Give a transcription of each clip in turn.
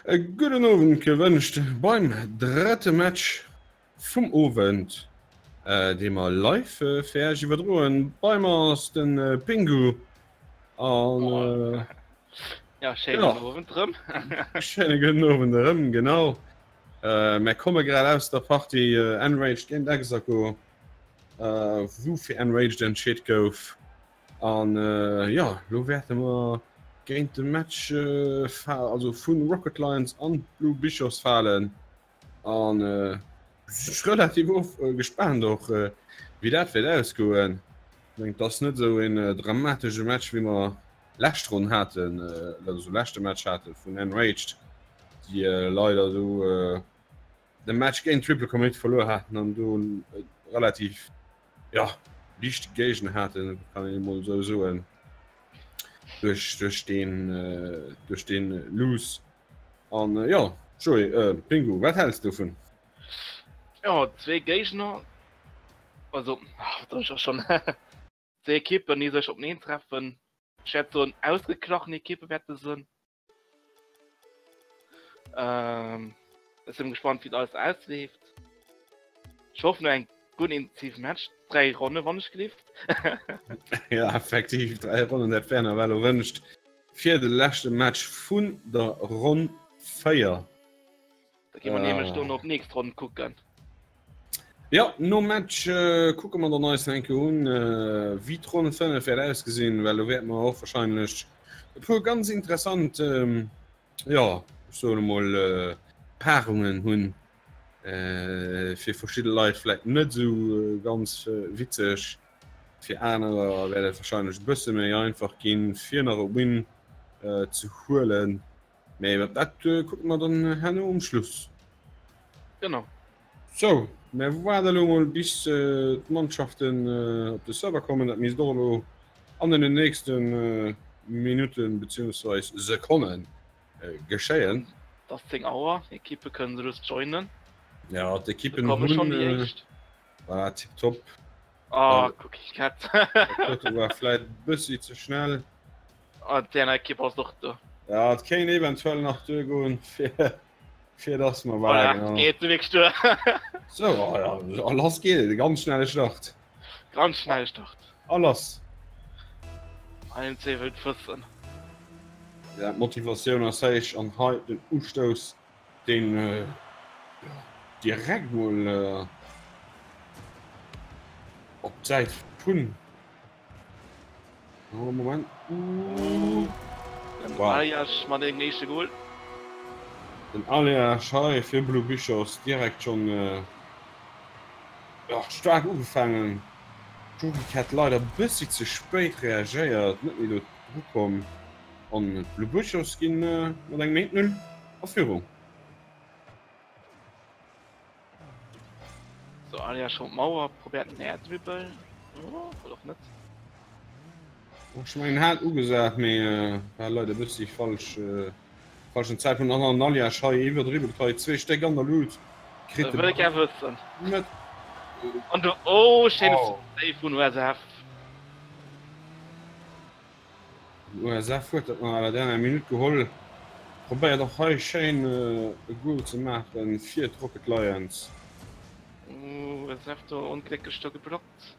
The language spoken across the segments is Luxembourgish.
E gudden Owend gewënscht beim drëtte Match vum Owend, dee mer live fir Iech iwwerdroen. Bei mer ass de Pingu an Ja, schéinen ja. Owend erëm. Schéine gudden Owend erëm, genau. Mir komme grad aus der Partie Enraged géint Exaco, wou fir Enraged entscheet gouf. An jo, lo wäerte mer géint de Match also vu Rocket Lions an Blue Bichos falen. An ech relativ of gespaant och wéi dat wäert ausgoen. Ech mengen, et ass net esou en dramatesche Match wéi mer lescht Ronn haten, also leschte Match hate vun Enraged, déi leider do de Match géint Triple Commit verluer haten an do relativ ja liicht Géigner haten, kann een emol esou soen, duerch duerch deen duerch deen Lose. An jo, Joé, Pingu, wat häls de dovun? Jo, zwee Géigner, also wat soll ech och schonn, zwee Ekippen, déi sech openeen treffen. Ech wäert soen, ausgeglachen Ekippe wäerte sinn. Ähm, ech sinn gespannt, wéi alles ausleeft. Ech hoffen no eng gudden intensiven Match. Dräi Ronne wann ech gelift. Ja, effektiv, dräi Ronnen, dat wär nawell erwënscht fir de leschte Match vun der Ronn 4. Da gi mer nämlech do op d'nächst Ronn kucken. Ja, nom Match kucke mer dann eis nach eng Kéier un, wéi d'Ronn 5 wäert ausgesinn, well do wäerte mer och warscheinlech e puer ganz interessant, jo, ech soen emol, Paarungen hunn, fir verschidde Leit vläicht net esou ganz witzeg, fir anerer wäert et warscheinlech e bësse méi einfach ginn, fir nach e Win ze huelen. Mee dat kucke mer dann herno um Schluss. Genau. Sou, mir waarde elo mol bis d'Mannschaften op de Server kommen. Dat misst och elo an den nächste Minutten beziehungsweis Sekonnen geschéien. Et ass 10 Auer, d'Ekippe kënnen sech lues joinen. Ja, d'Ekippen hunn. Voilà, tipptopp. Oh, Cookie Cat. Dat war vläit e bëssi ze schnell. Ah, déi aner Ekipp ass och do. Ja, et kéint eventuell nach duergoen, fir, fir dass mer Voilà, genau. geet se wierklech duer. So, oh ja, a lass geet et, e ganz schnelle Start. Ganz schnelle Start. A lass. ANC wëllt wëssen. Ja, d'Motivatioun ass héich an hei den Ustouss, deen ja, direkt mol op d'Säit vun Oh, Moment. Uh. Den wow. Alias mat engem éischte Goal. Den Alias hei fir Blue Bichos direkt schon äh, ja, stark ugefangen. Cookie Cat leider bëssi ze spéit reagéiert, net méi do drukomm. An d'Blue Bichos ginn äh, mat engem 1-0 a Führung. So, Alia schon Mauer probiert den Air Dribble. Oh, oder auch net. Ech mengen hat ugesat, mee äh, war leider bëssi falsch äh, falschen Zäitpunkt. An an Alia hei iwwerdribbelt hei zwee Stéck an der Lut. Kritt de Wëll wëssen. Net. An du oh, schéine oh. Save vun USF. Den USF huet dat nach à la dernière minute geholl. Probéiert och hei schéin e Goal ze maachen fir d'Rocket Lions. USF do onglécklech do geblockt.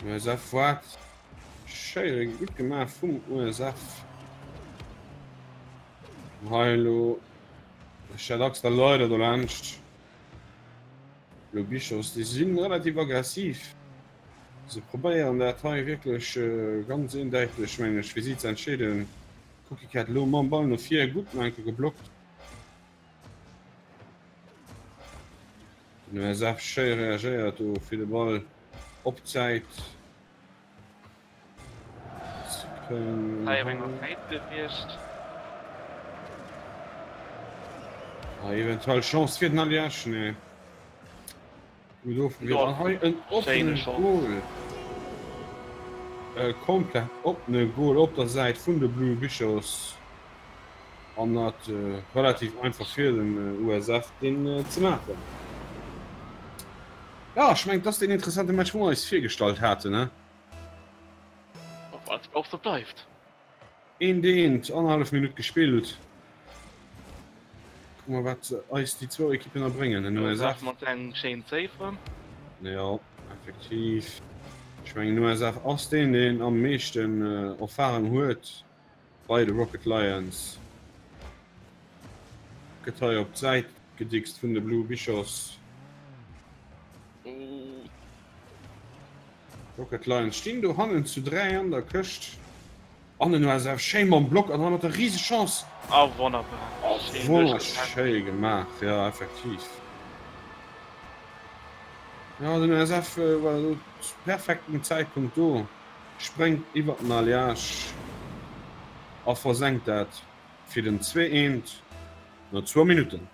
USF waart. Schéi gutt gemaach vum USF. Hei elo de Shadax da leider dolaanscht. Elo Bichos, déi si relativ aggressiv. Se probéieren dat hei wierklech ganz eendäiteg, mengen ech, fir si ze entscheeden. Cookie Cat elo mam Ball no vir, gutt nach eng Kéier geblockt. Den USF schéi reagéiert do fir de Ball op d'Säit ze kréien. Hei op enger Säit gewiescht. Hei eventuell Chance fir den Aljaž, nee. Gutt ofgewiert an hei en offene Goal. E komplett oppene Goal op der Säit vun de Blue Bichos an dat relativ einfach fir den USF deen ze maachen. Ja ech mengen et ass deen interessante Match wou mer eis virgestallt haten ne. Op wat och sou bleift. Eent eent, annerhallef Minutt gespillt. Kucke mer wat eis déi zwou Ekippen nach bréngen. Den USF mat engem schéinen Save. Jo, effektiv. Ech mengen den USF ass deen deen am meeschten Erfahrung huet bei de Rocket Lions. Gëtt hei op d'Säit gedickst vun de Blue Bichos. Rocket Lions stinn do hannen zu 3 an der Këscht. An den USF schéi mam Block an mat der riese Chance. Ah wonnerbar. Oh, wonnerschéi gemaach, ja effektiv. Ja den USF äh, war do zum perfekten Zäitpunkt do, spréngt iwwer den Alliage a versenkt dat fir den 2-1 no zwou Minutten.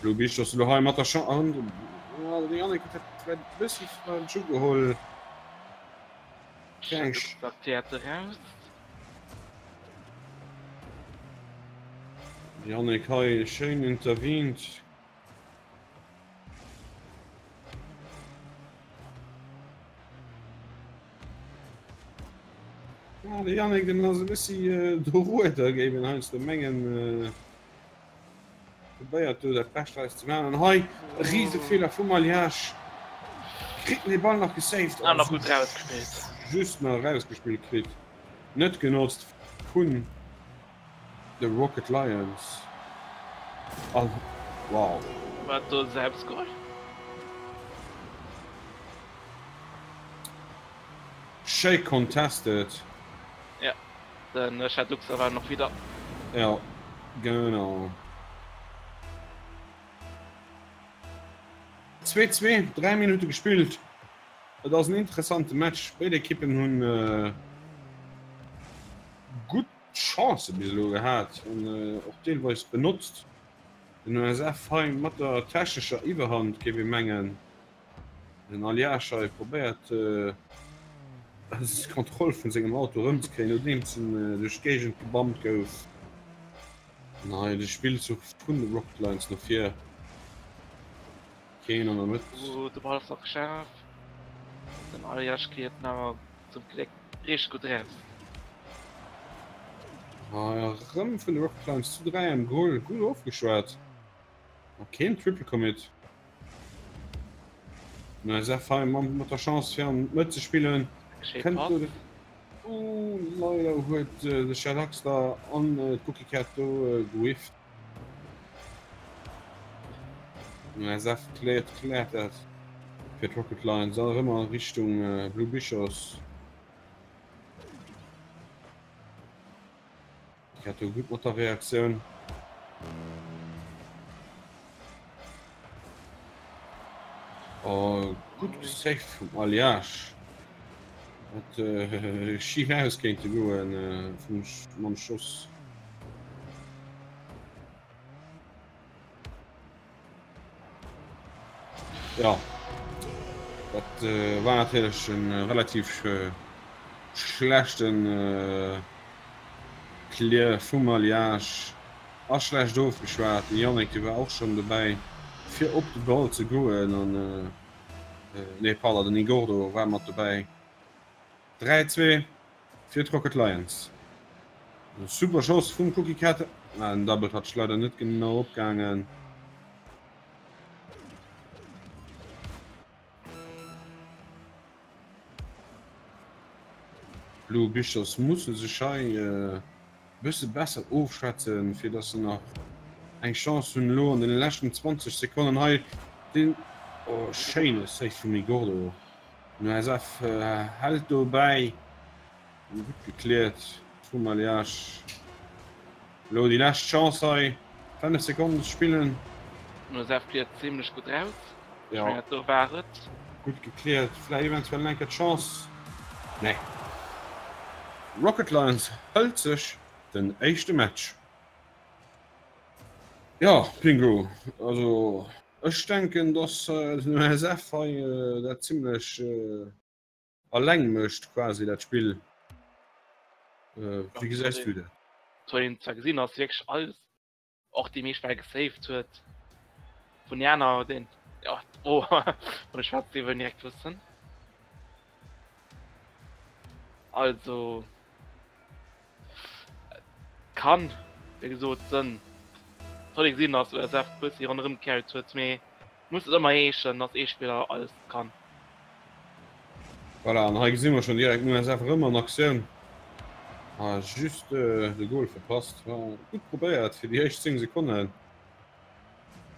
Lo bist du lo hei mat der Chance an de Yannick huet dat vläit e bëssi falsch ugeholl. Kleng Sch- Dat Theater raus. Yannick hei schéin intervient. Ah, de Yannick den ass e bëssi äh, dorueter géif een heiansdo mengen. Äh, probéiert do dat Bescht draus ze maachen. An hei e Risefeeler vum Alliage. Kritt den Ball nach gesaved. Ah, nach gutt rausgespillt. Just nach rausgespillt kritt. Net genotzt vun de Rocket Lions. An wow. War do Selbstgol? Schéi contested. Ja, den Shaduxa war noch wieder. Ja, genau. 2-2, 3 Minute gespillt. Et ass en interessante Match. Béid Ekippen hunn äh, gutt Chancë bis elo gehat an äh, och deelweis benotzt. Den USF hei mat der technescher Iwwerhand, géif ee mengen. Den Alliage hei probéiert d'Kontroll vun sengem Auto erëmzekréien, nodeems en duerch d'Géigend gebammt gouf. An hei de Spillzuch vun de Rocket Lions no vir. Keen an der Mëtt. Oh, de Ball ass nach schaarf. Den Alliage kritt en awer zum Gléck richteg gutt eraus. Hei erëm vun de Rocket Lions zu 3 am Goal. Gutt ofgeschwat. A keen Triple Commit. Na Sef hei mat der Chance fir an d'Mëtt ze spillen. Kënnt do de Oh, leider huet de Shadaxter an d'Cookie Cat do gewifft. Na Sef kläert kläert dat fir d'Rocket Lions an erëm a Richtung Blue Bichos. Kato gutt mat der Reaktioun. Oh, gutt gesaved vum Alliage. Hat äh, schief aus kéinte goen äh, vum mam Schoss. Ja dat äh, war natierlech en äh, relativ äh, schlechten äh, Clear vum Alliage a schlecht ofgeschwat. Den Yannick de war och schonn dobäi fir op de Ball ze goen an äh, äh, nee pardon, den Igordo war mat dobäi. 3, 2 fir d'Rocket Lions. Super Schoss vum Cookie Cat. Ah, den Double Touch leider net genau opgaangen. Blue Bichos musse sech hei äh, bësse besser ofschwätzen, fir dass se nach eng Chance hunn elo an den leschten 20 Sekonnen hei den oh, schéine Save vum Igordo. Den USF hält dobäi. Gutt gekläert vum Alliage. Elo déi lescht Chance hei. 5 Sekonnen ze spillen. Den USF kliert zimlech gutt raus. Ech mengen dat do war et. Gutt gekläert. Vläicht eventuell nach eng Kéier d'Chance. Nee. Rocket Lions hëlt sech den éischte Match. Jo, Pingu, also Ech denken dass den USF hei dat zimlech alleng mécht quasi dat Spill. Wéi gesäis du dat? Wat een zwar gesinn ass wierklech alles och déi meescht Bäll gesaved huet vun déi aner deen jo oh wann ech schwätze wëll direkt wëssen. Also kann wéi gesot sënn soll ee gesinn, datt USF bëssi ronderëm gecarried huet, mee muss net ëmmer heeschen, datt ee Spiller alles kann. Voilà, an hei gesi mer schonn direkt den USF erëm an Aktioun. Ah, just de Goal verpasst. War gutt probéiert fir déi éischt 10 Sekonnen.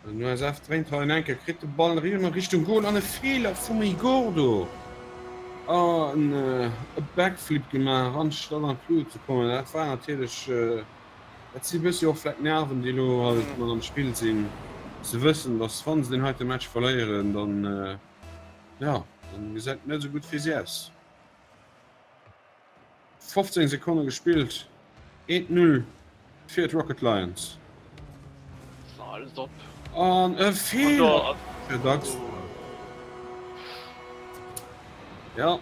Den USF dréint hei en enke, kritt de Ball eriwwer a Richtung Goal an e Feeler vum Igordo. An e Backflip gemaach anstatt an d'Lut ze kommen. Dat war natierlech, dat si bëssi och vläicht Nerven, déi elo halt mat am Spill sinn. Se wëssen, datt wa se deen heite Match verléieren, dann, jo, dann gesäit et net esou gutt fir si aus. 15 Sekonne gespillt, 1, 0 fir d'Rocket Lions. An e Feeler fir Dax. Ja,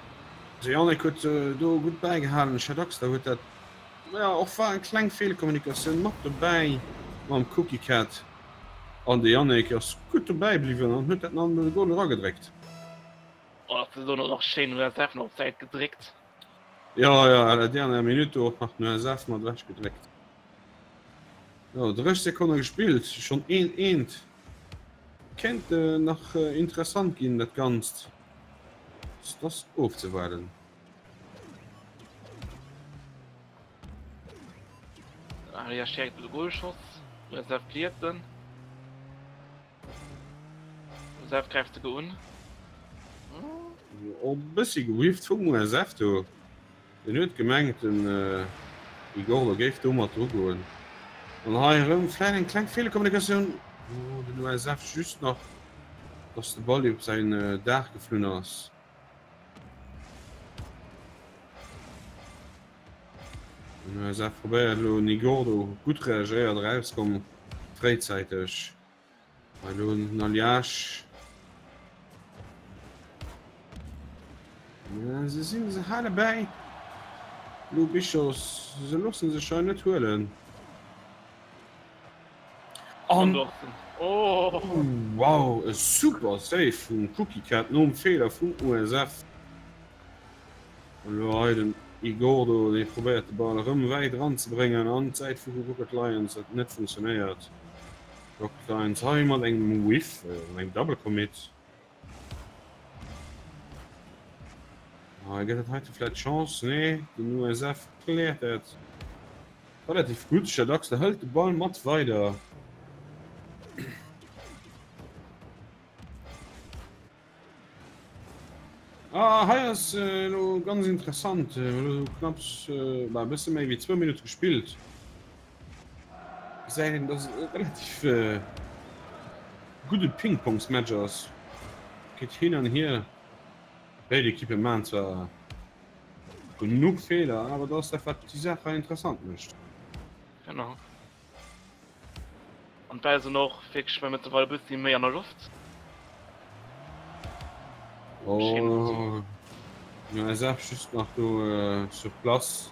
de Yannick huet do gutt bäigehalen. De Daxter huet dat, ja, och war eng kleng Feelkommunikatioun mat dobäi mam Cookie Cat. An de Yannick ass gutt dobäi bliwwen an huet dat an de Goal eragedréckt. Oh, dat ass elo nach schéin USF nach op d'Säit gedréckt. Ja, ja, à la dernière minute och nach den USF mat ewech gedréckt. Jo, 30 Sekonne gespillt, schonn eent eent. Kéint nach interessant ginn dat Ganzt. Et ass ofzewaarden. Aria Scherk de Goalschoss, USF pliert en. USF gräift souguer un. Och bëssi gewifft vum USF do. Deen huet gemengt den Igorlo géif do mat dru goen. An hei erëm vläit eng kleng Feelkommunikatioun. Oh, den USF just nach, dass de Ball op säin Daach geflunn ass. Den USF probéiert elo, den Igordo gutt reagéiert, erauskomm fréizäiteg. Hei elo den Alliage. Ja, se sinn se hale bäi. Lo Bichos, se loossen sech hei net huelen. An oh. Wow, e super Save vum Cookie Cat nom Feeler vum USF. An elo hei den Igordo, dee probéiert de Ball erëm wäit eranzebréngen an d'Säit vu Rocket Lions, dat net funktionéiert. Rocket Lions hei mat engem Whiff, mat engem Double Commit. Hei gëtt et heite vläit d'Chance, nee, den USF kläert dat relativ gutt. Shadaxter hëlt de Ball mat weider. Ah, hei ass elo ganz interessant. Elo sou knapps, bah, e bësse méi wéi zwou Minutte gespillt. Gesäit een, dass et e relativ gudde Ping-Pongs-Match ass. Geet hin an hier. Béid Ekippe maachen zwar genuch Feeler, awer dat ass dat, wat déi Saach hei interessant mécht. Genau. An d'Bäll sinn och wierklech mei mëttlerweil e bëssi méi an der Loft. Oh, ja, SF just nach do äh, sur place.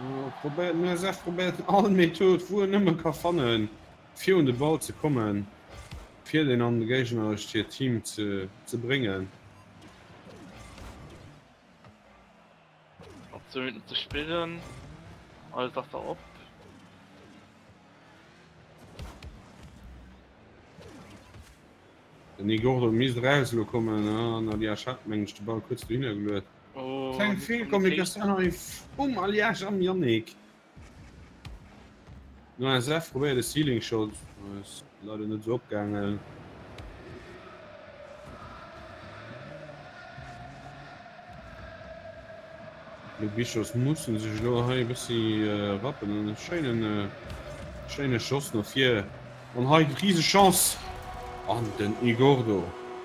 Oh, probéiert den SF probéiert all Method, wou en nëmme ka fannen, fir un de Ball ze kommen, fir den an de géignerescht hiert Team ze, ze bréngen. Op 2 Minuten ze spillen. Alles ass da op. Den Igordo misst eraus elo kommen an Aliash hat mengen ech de Ball kuerz dohinner geluet. Oh, Kleng Feelkommunikatioun hei vum Aliash am Yannick. No SF probéiert e Ceiling Shot, ass leider net esou opgaangen. D'Blue Bichos mussen sech elo hei e bëssi rappen an e schéinen schéine Schoss no vir an hei d'rise Chance an den Igordo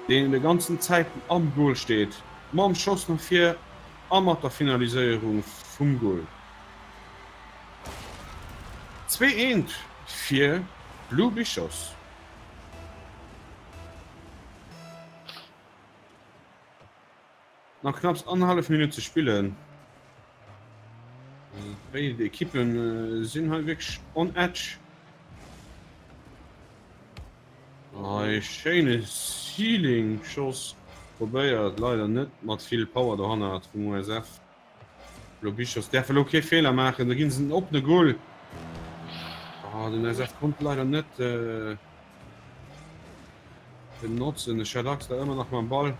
deen de ganzen Zäiten am Goal steet mam Schoss no vir a mat der Finaliséierung vum Goal. Zweeënt fir d'Blue Bichos. Nach knapps annerhallef Minutt ze spillen. Béid Ekippe sinn hei wierklech on edge. Hei schéine. Ceiling Schoss probéiert, leider net mat vill Power dohannert vum USF. Blue Bichos däerfe lo kee Feeler maachen, da ginn se en oppene Goal. Oh, den USF konnt leider net äh, benotzen. De Shadax da ëmmer nach mam Ball.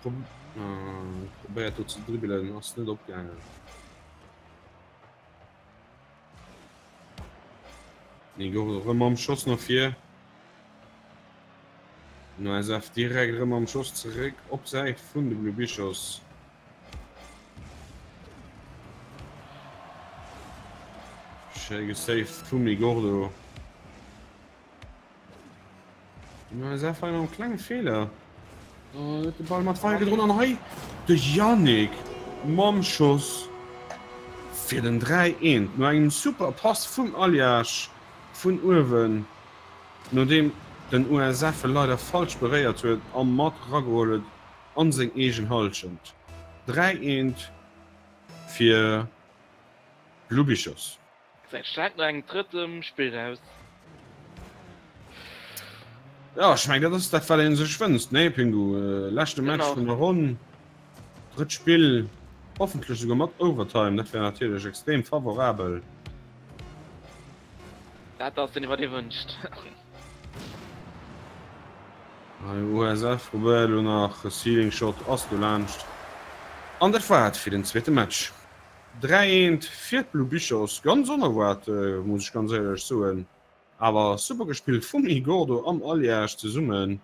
Pro äh, probéiert do ze dribbelen, ass net opgaangen. Nee, gouf erëm mam Schoss no vir. Den USF direkt erëm mam Schoss zeréck op Säit vun de Blue Bichos. Schéi gesaved vum Igordo. Den USF hei mam klenge Feeler. Oh, huet de Ball mat Feier gedroen an hei de Yannick mam Schoss fir den 3 1 no engem super Pass vum Aljaž vun uewen, nodeem den USF e leider falsch beréiert huet a mat rageholl huet an seng eegen Hallschent. 3 1 fir Blue Bichos. Gesäit staark no engem drëttem Spill aus. Jo, ech mengen dat ass dat wat een sech wënscht, nee Pingu? Leschte Match vun der Ronn, drëtt Spill, hoffentlech esouguer mat Overtime, dat wär natierlech extrem favorabel. Dat ass den wat ee wënscht. Hei USF probéiert elo nach e Ceiling Shot, ass dolaanscht an dat war et fir den zweete Match. 3 eent fir d'Blue Bichos, ganz onerwaart muss ech ganz éierlech soen, awer super gespillt vum Igordo am Aljaž zesummen.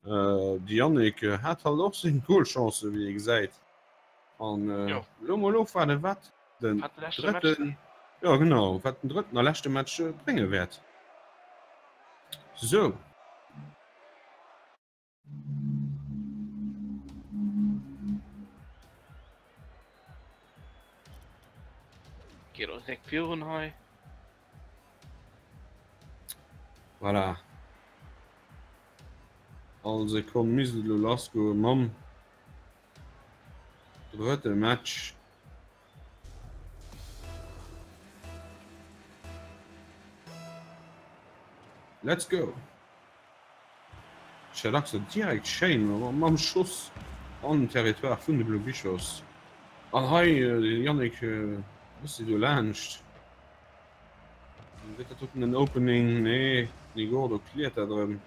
De Yannick hat halt och seng Goalchancen wéi ee gesäit an elo mol ofwaarden wat den drëtten, jo genau, wat den drëtten a leschte Match brénge wäert. Sou. Geet och direkt virun hei. Voilà. All Sekonn misst et elo lass goe mam drëtte Match. Let's go! Chelaxo direkt schéin mam Schoss an den Territoire vun de Blue Bichos. An hei de Yannick e bëssi do laanscht. Gëtt dat doten en Opening? Nee, den Igordo cleart dat erëm.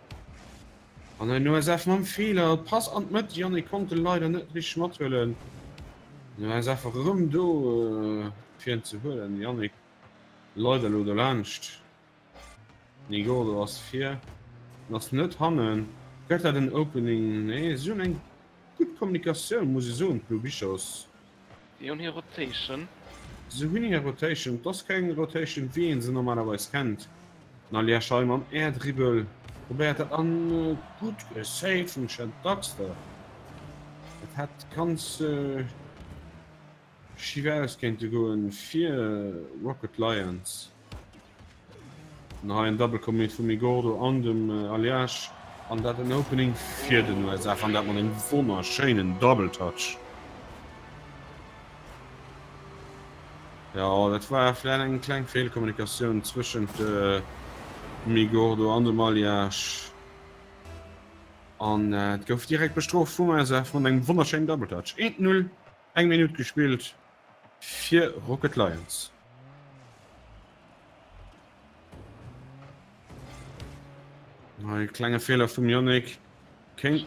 An hei den OSF mam Feeler, Pass an d'Mëtt, Yannick konnt e leider net richteg mathuelen. Den OSF erëm do fir en ze huelen, Yannick leider elo do laanscht. Nigordo ass vir, en ass net hannen. Gëtt dat en Opening? Nee, si hunn eng gutt Kommunikatioun, muss ech soen, d'Blue Bichos. Si hunn hir Rotation. Si hunn hir Rotation. Et ass keng Rotation, wéi ee se normalerweis kennt. Den Aljaž hei mam Air Dribble probéiert dat an gutt gesaved vum Chad Daxter. Dat hätt ganz. Schif aus kéinte goen fir Rocket Lions. An hei en Double Commit vum Igordo an dem Aljaž an dat en Opening fir den USF an dat mat engem wonnerschéinen Double Touch. Jo dat war vläit eng kleng Feelkommunikatioun zwëschent dem Igordo an dem Aljaž an et gouf direkt bestrooft vum USF mat engem wonnerschéinen Double Touch. 1, 0. Eng Minutt gespillt fir Rocket Lions. Hei klenge Feeler vum Yannick kéint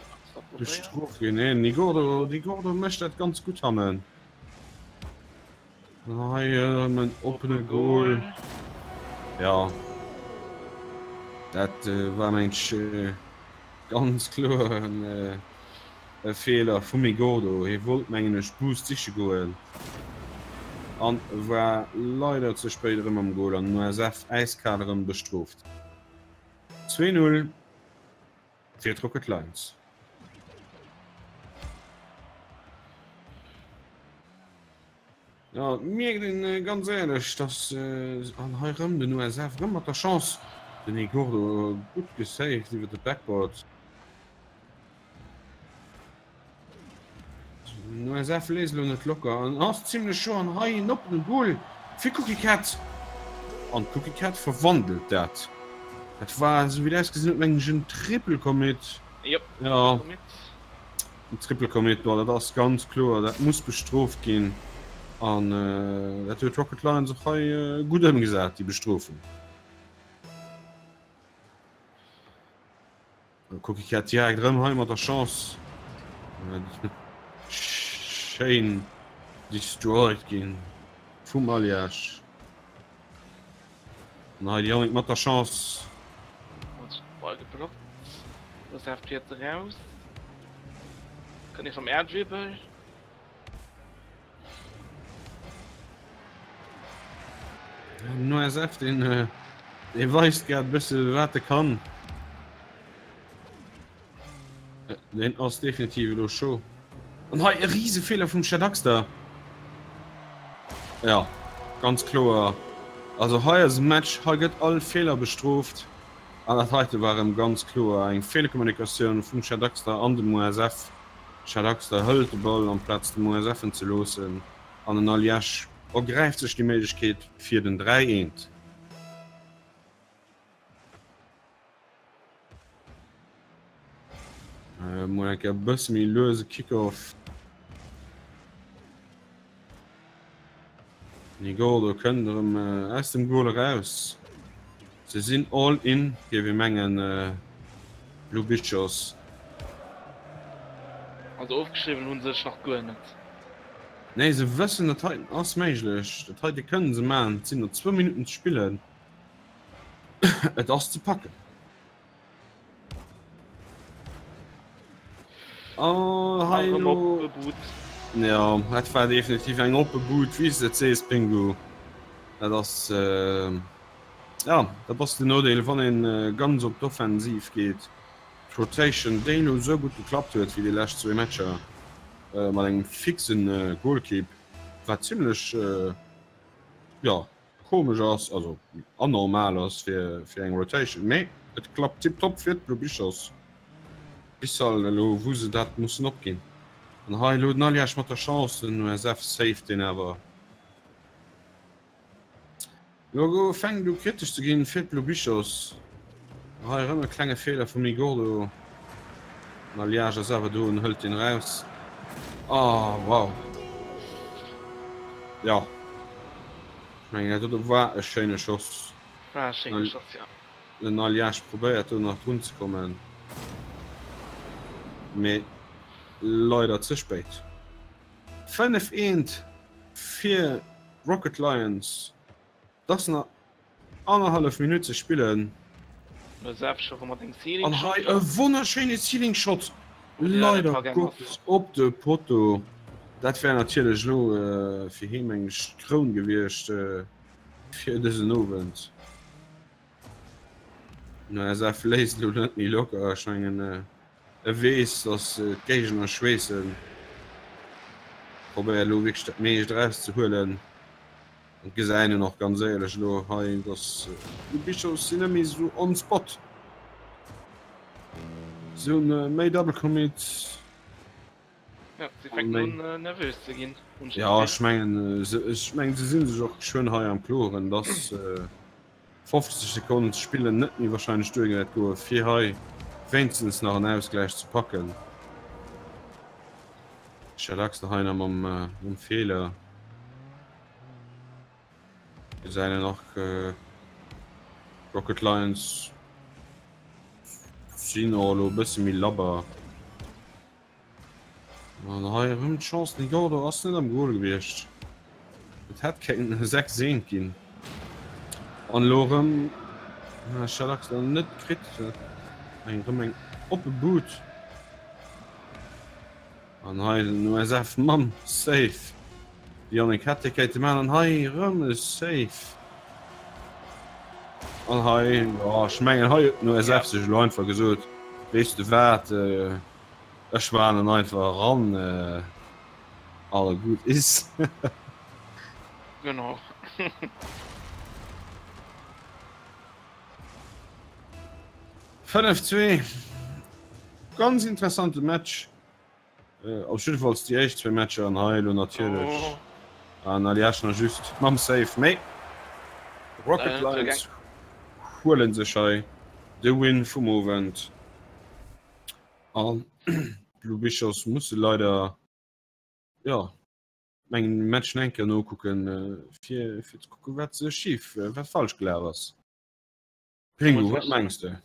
bestrooft ginn. Nee, Nigordo, Nigordo mécht dat ganz gutt hannen. Hei erëm en oppene Goal. Ja dat war mengt ech ganz kloer e Feeler vum Igordo. Hie wollt mengen ech Boost siche goen an war leider ze spéit erëm am Goal an den USF äiskal erëm bestrooft. 2, 0 fir d'Rocket Lions. Ja, et mierkt een ganz éierlech, dass an hei rëm den USF rëm mat der Chance, den Igordo gutt gesaved iwwer de Backboard. Den USF léisst elo net locker an ass zimlech scho an hei en oppene Goal fir Cookie Cat an d'Cookie Cat verwandelt dat. Dat war, esou wéi et ausgesinn huet, mengen ech en Triple Commit. Yep. Ja. En Triple Commit, boah, dat ass ganz kloer, dat muss bestrooft ginn. An äh, dat huet Rocket Lions och hei äh, gutt ëmgesat, déi Bestrofung. Cookie Cat direkt erëm hei mat der Chance. Schéin destroyed ginn vum Aljaž. An hei de Yannick mat der Chance. Ball geblockt. Das darf jetzt raus. Kann ich vom Air Dribble. Den OSF den äh, dee weist grad bësse wat e kann. Äh, den ass definitiv elo scho. An hei e riese Feeler vum Shadaxter. Ja, ganz kloer. Also hei ass e Match, hei gëtt all Feeler bestrooft. An dat heite war erëm ganz kloer eng Feelkommunikatioun vum Shadaxter an dem OSF. Shadaxter hëlt de Ball amplaz dem OSF en ze loossen an den Aljaž ergräift sech déi Méiglechkeet fir den 3 eent. Mol eng Kéier e bësse méi luese Kickoff. Nigordo kënnt erëm aus dem Goal eraus. Se sinn all in, géif ee mengen, Blue Bichos. Also ofgeschriwwen hu se sech nach guer net. Nee, se wëssen, dat heiten ass méiglech. Dat heite kënne se maachen. Et sinn nach zwou Minutten ze spillen. Et ass ze packen. Oh, hei elo. Ja, dat war definitiv eng oppe Boot, wéi s de et sees, Pingu. Dat ass, äh, ja, dat ass den Nodeel, wann een äh, ganz op d'Offensiv geet. D'Rotation, déi elo esou gutt geklappt huet wéi déi lescht zwee Matcher, äh, mat engem fixen äh, Goalkeep, wat zimlech, äh, ja, Komesch ass, also anormal ass fir fir eng Rotation, mee et klappt tiptop fir d'Blue Bichos bis al elo wou se dat mussen opginn. An hei elo den Aljaž mat der Chance, den USF saved deen awer. Elo fänkt u kritesch ze ginn fir d'Blue Bichos. Hei erëm e klenge Feeler vum Igordo. Den Aljaž ass awer do an hëlt deen eraus. Ah wow. Jo. Ech mengen dat do war e schéine Schoss. War e schéine Schoss, jo. Den Aljaž probéiert do nach drun ze kommen, mee leider ze spéit. 5 eent fir Rocket Lions. Et ass nach annerhallef Minutt ze spillen. An hei e wonnerschéine Ceiling Shot, leider Gottes op de Poteau. Dat wär natierlech elo fir hee meng ech d'Kroun gewiescht fir dësen Owend. Den SF léisst elo net méi locker. Ech mengen e weess, datt d'Géigner schweessen. Probéiert elo wierklech dat meescht erauszehuelen. An gesäin en och ganz éierlech elo hei, dass déi Bichos sinn net méi esou on spot. Se hunn méi Double Commit. Ja, se fänken un nervös ze ginn. Ja, ech mengen, ech mengen se sinn sech och geschwënn hei am Kloren, dass 50 Sekonnen ze spillen net méi wahrscheinlech duer wäert goe fir hei wéinstens nach en Ausgläich ze packen. Shadaxter hei nach mam Feeler. Gesäit een nach Rocket Lions sinn och elo e bësse méi labber. An hei erëm d'Chance, den Gordo ass net am Goal gewiescht. Et hätt kéinten 6 eent ginn. An elo erëm Shadax net kritt. Eng erëm eng oppe Boot. An hei den USF mam Safe. Yannick hätt dee kéinte maachen. An hei erëm e Safe. An hei, jo, ech mengen hei huet den USF sech elo einfach gesot, weess de wat, ech maachen en einfach eran, a gutt is. Genau. 5, 2, ganz interessante Match. Op jiddefalls déi éischt zwee Matcher an hei elo natierlech an Aljaž nach just mam Save. Mee Rocket Lions huele sech hei de Win vum Owend. An d'Blue Bichos musse leider jo mengen Match nach eng Kéier nokucken, fir fir ze kucken, wat se schif, wat falsch gelaf ass. Pingu, wat mengs de?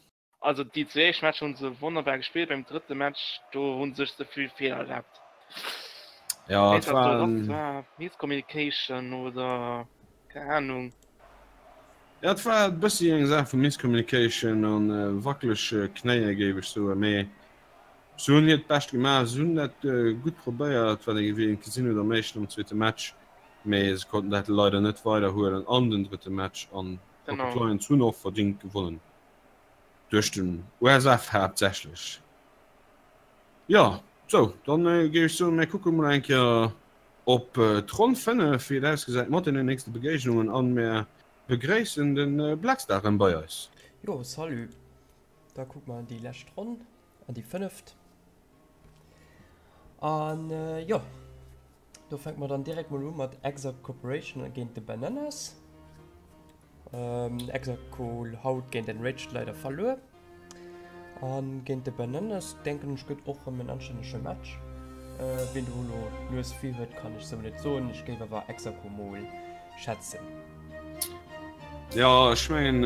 Also déi zwee éischt Matcher hunn se wonnerbar gespillt, beim drëtte Match do hunn se sech ze vill Feeler erlaabt. Ja, et war en. War Miscommunication oder keng Ahnung. Ja, et war e bëssi eng Saach vu Miscommunication an wackelege Knéie géif ech soen, mee se hunn hiert Bescht gemaach, se hunn dat gutt probéiert, wat ee wéi een gesinn huet am éischten am zweete Match, mee se konnten dat leider net weiderhuelen an den drëtte Match an d'Rocket Lions hunn och verdingt gewonnen, duerch den USF haaptsächlech. Jo, sou, dann géif ech soen, mir kucke mol eng Kéier op d'Ronn 5, wéi et ausgesäit mat deenen nächste Begéignungen an mir begréissen de Blackstar erëm bei eis. Jo, salut. Da kucke mer an déi lescht Ronn, an déi fënneft. An jo, do fänke mer dann direkt mol u mat Exact Corporation géint de Bananas. Exakol haut géint Enraged leider verluer. An géint de Bananas denken ech gëtt och rëm en anstännege Match. Wien do elo d'Nues vir huet kann ech sou net soen, ech géif awer Exako mol schätzen. Jo ech mengen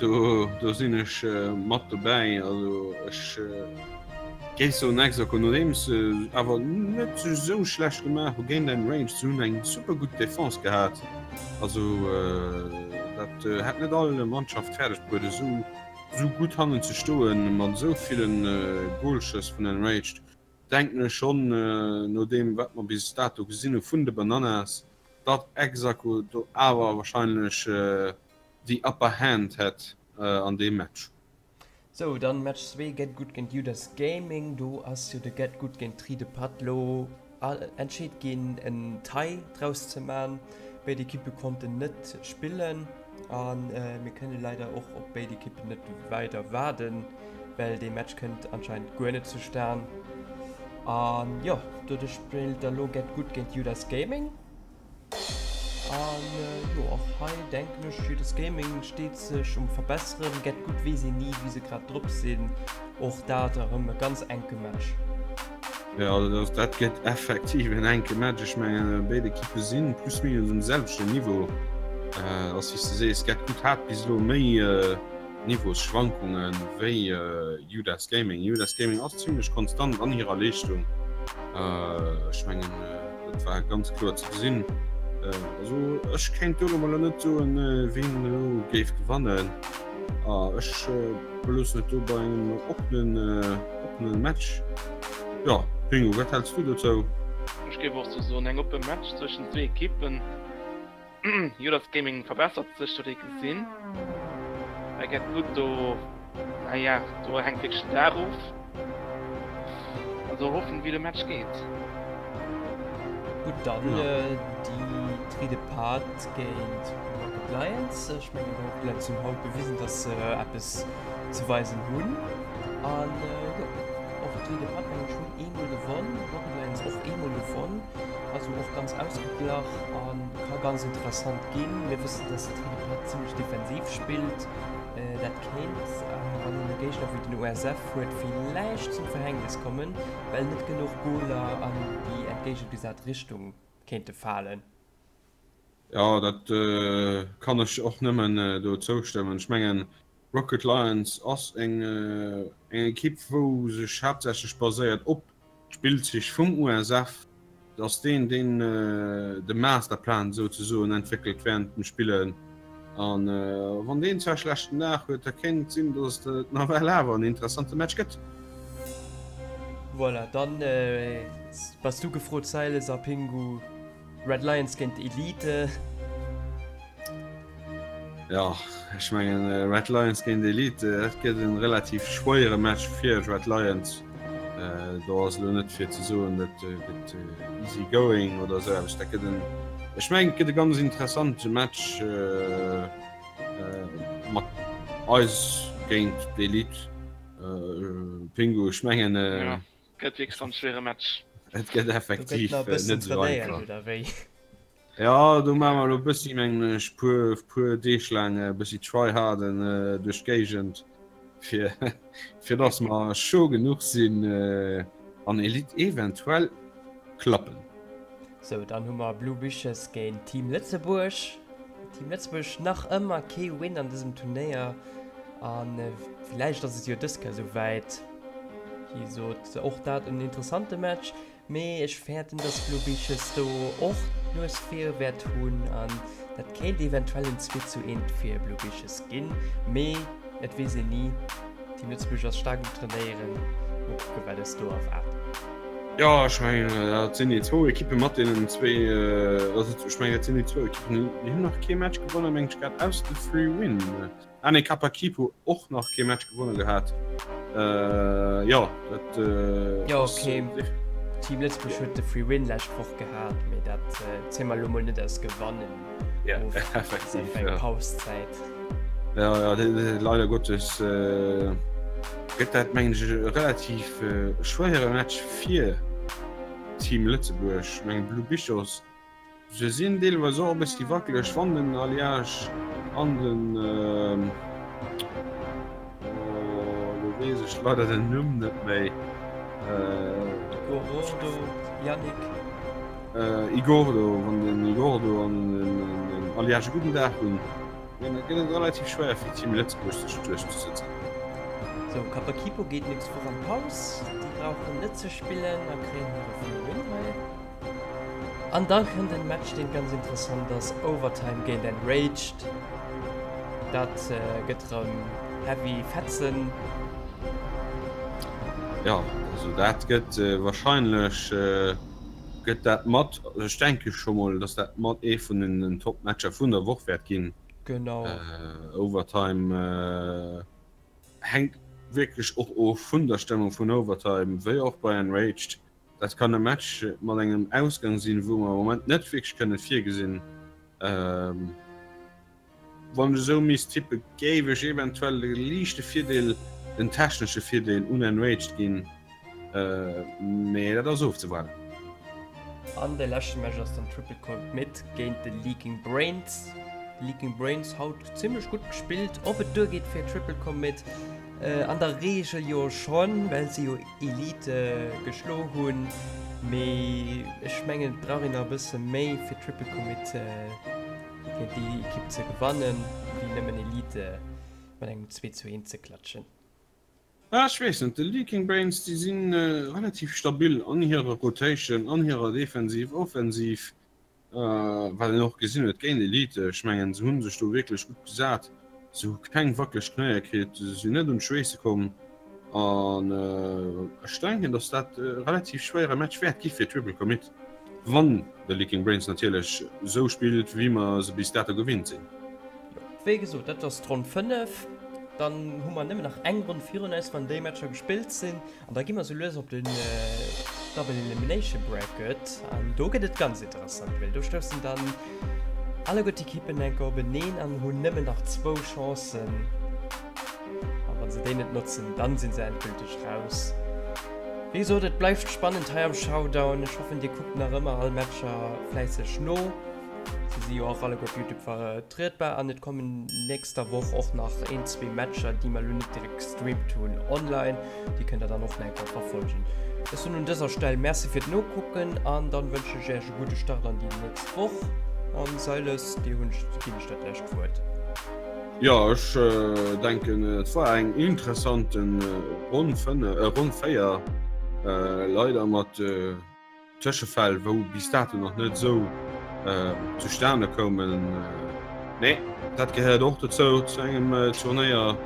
do do sinn ech mat dobäi. Also ech géif soen Exako nodeems se awer net sou schlecht gemaach hu géint Enraged, se hunn eng super gutt Defense gehat. Also dat hätt net all Mannschaft fäerdeg bruet esou esou gutt hannen ze stoen mat esou villen Goalschëss vun Enraged. Denken ech schonn no deem wat mer bis dato gesinn hu vun de Bananas, datt Exaco do awer wahrscheinlech déi upper hand hätt an deem Match. Sou, dann Match 2, Get Good géint Judas Gaming. Do ass jo de Get Good géint Tri de Patt lo entscheet ginn en Tie draus ze man. Béid Ekippe konnten net spillen a mir kënne leider och op béid Ekippen net weider waarden, well dee Match kënnt anscheinend guer net zustan. An jo, doduerch spillt da lo Get Good géint Judas Gaming. An jo, och hei denken ech, Judas Gaming steet sech um Verbesseren. Get Good weess een ni, wéi se grad drop sinn. Och dat erëm e ganz enke Match. Jo, dat gëtt effektiv en enke Match. Ech mengen, béid Ekippe si plus minus um selwechten Niveau. Ass wéi s de sees, Get Good hat bis elo méi Niveausschwankunge wéi Judas Gaming. Judas Gaming ass zimmlech konstant an hirer Leeschtung. Ech mengen, dat war ganz kloer ze gesinn. Also ech kéint do elo mol net soen, wien elo géif gewannen. Ech beloossen et do bei engem oppenen, oppenen Match. Jo, Pingu, wat häls du dozou? Ech géif och sou soen, eng oppe Match zwëschen zwee Ekippen. Judas Gaming verbessert sech, huet ee gesinn. Bei Get Good do, naja, do hänkt wierklech den Dag of. Also hoffen, wéi de Match geet. Gutt, dann déi Tri de Part géint Rocket Lions. Ech mengen, Rocket Lions hunn haut bewisen, dass se eppes ze weisen hunn. An jo, och d'Tri de Part, mengen ech, hunn eemol gewonn, Rocket Lions och eemol gewonn. Also och ganz ausgeglach an ka ganz interessant ginn. Mir wëssen, dass de Tridipat zimmlech defensiv spillt. Dat kéint, wann een e Géigner wéi den OSF huet, villäicht zum Verhängnis kommen, well net genuch Goler an déi entgéigegesat Richtung kéinte falen. Jo, dat kann ech och nëmmen do zoustëmmen. Ech mengen, Rocket Lions ass eng Ekipp, wou sech haaptsächlech baséiert op D'Spillzich vum USF ass deen, deen de Masterplan souzesoen entwéckelt wärend dem Spillen. An wann deen zwar schlechten Dag huet, da kéint et sinn, datt et nawell awer en interessante Match gëtt. Voilà, dann bass du gefrot Silas a Pingu. Red Lions géint Elite. Jo, ech mengen Red Lions géint Elite, dat gëtt en relativ schwéiere Match fir d'Red Lions. Do ass elo net fir ze soen, dat gëtt easy going oder esou eppes. Dat gëtt en, ech mengen, et gëtt e ganz interessante Match mat eis géint d'Elite. Pingu, ech mengen. Gëtt wierklech ganz schwere Match. Et gëtt effektiv net esou einfach. Ja, do maache mer elo e bëssi, mengen ech, puer, puer Deeg laang e bëssi tryharden duerch d'Géigend, Fir, fir dass mer chaud genuch sinn an Elite eventuell klappen. Sou, dann hu mer Blue Bushes géint Team Lëtzebuerg. Team Lëtzebuerg nach ëmmer kee Win an dësem Turnéier an villäicht ass et jo dës Kéier esou wäit. Wéi gesot, och dat en interessante Match. Mee ech fäerten dass Bluebeaches do och d'Nues vir wäert hunn an dat kéint eventuell en 2 zu 1 fir Bluebeaches ginn. Mee et weess een ni, Team Lëtzebuerg ass staark um trainéieren, mol kucke wat eis do erwaart. Jo ech mengen dat sinn déi zwou Ekippe mat deenen zwee, also ech mengen dat sinn déi zwou Ekippen déi hunn nach kee Match gewonnen mengen ech grad ausser de Free Win. Ah nee, Kapakipu och nach kee Match gewonnen gehat. Äh, jo, dat äh, Jo, okay. Team Lëtzebuerg huet de Free Win lescht Woch gehat, mee dat äh, ziele mer elo mol net als gewannen. Ja, effektiv. Eng ja. Pauszäit. Ja, ja, leider Gottes äh, gëtt dat mengen ech e relativ äh, schwéiere Match fir Team Lëtzebuerg. Meng Blue Bichos Se sinn deelweis och e bëssi wackeleg, wann den Alliage an den, elo weess ech leider den Numm net méi. Igordo, Yannick. Igordo, wann den Igordo an den Alliage e gudden Dag hunn, dann gëtt et relativ schwéier fir Team Lëtzebuerg sech duerchzesëtzen. Sou, Kapakipo geet nächst Woch an d'Paus. Déi brauchen net ze spillen a kréien hire Free Win hei. An da kënnt en Match deen ganz interessant ass, Overtime géint Enraged. Dat gëtt rëm heavy Fetzen. Jo, also dat gëtt wahrscheinlech gëtt dat mat, also ech denke scho mol, dass dat mat ee vun den Top-Matcher vun der Woch wäert ginn. Genau. Overtime hänkt wierklech och of vun der Stëmmung vun Overtime, wéi och bei Enraged. Dat kann e Match mat engem Ausgang sinn, wou mer am Moment net wierklech kënne virgesinn. Wann ech esou misst tippen, géif ech eventuell de liichte Virdeel, den technesche Virdeel un Enraged ginn, mee dat ass ofzewaarden. An de leschte Match ass dann Triple Commit géint de Leaking Brains. Leaking Brains haut zimmlech gutt gespillt. Ob et duergeet fir Triple Commit? An der Reegel jo schonn, well se jo Elite geschlo hunn, mee ech mengen et brauch een nach e bësse méi fir Triple Commit géint déi Ekipp ze gewannen, wéi nëmmen Elite mat engem 2 zu 1 ze klatschen. Ah ech weess net, de Leaking Brains déi si relativ stabil an hirer Rotation, an hirer Defensiv, Offensiv. Wat een och gesinn huet géint Elite, ech mengen se hu sech do wierklech gutt gesat, se hu keng wackeleg Knéier kritt, se sinn net un d'Schweesse komm an ech denken, datt dat e relativ schwéiere Match wäert gi fir Triple Commit, wann de Leaking Brains natierlech esou spillt, wéi mer se bis dato gewinnt sinn. Jo, wéi gesot, dat ass d'Ronn 5. Dann hu mer nëmmen nach eng Ronn virun eis, wann déi Matcher gespillt sinn. An da gi mer sou lues op den Double Elimination Bracket an do gëtt et ganz interessant, well do stoussen dann alleguer d'Ekippen enker openeen an hunn nëmmen nach zwou Chancen. A wann se déi net notzen, dann sinn se endgülteg raus. Wéi gesot, et bleift spannend hei am Showdown. Ech hoffen, dir kuckt nach ëmmer all Matcher fläisseg no. Se si jo och alleguer op Youtube vertrietbar an et kommen nächster Woch och nach een, zwee Matcher, déi mer elo net direkt gestreamt hunn, online. Déi kënnt der dann och nach eng Kéier verfolgen. Ech soen un dëser Stell Merci fir d'Nokucken an dann wënschen ech Äech e gudde Start an déi nächst Woch. An Silas, dir hunn ech, ginn ech dat lescht Wuert. Jo, ech denken et war eng interessanten Ronn 5, Ronn 4, leider mat Tëschefäll, wou bis dato nach net esou zustane koumen. Mee dat gehéiert och dozou, zu engem Turnéier.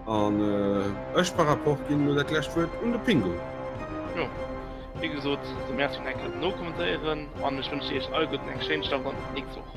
An ech par rapport ginn elo dat lescht Wuert un de Pingu. Jo, wéi gesot, de Merci un enk fir d'Nokommentéieren an ech wënschen iech alleguerten eng schéin Start an d'nächst Woch.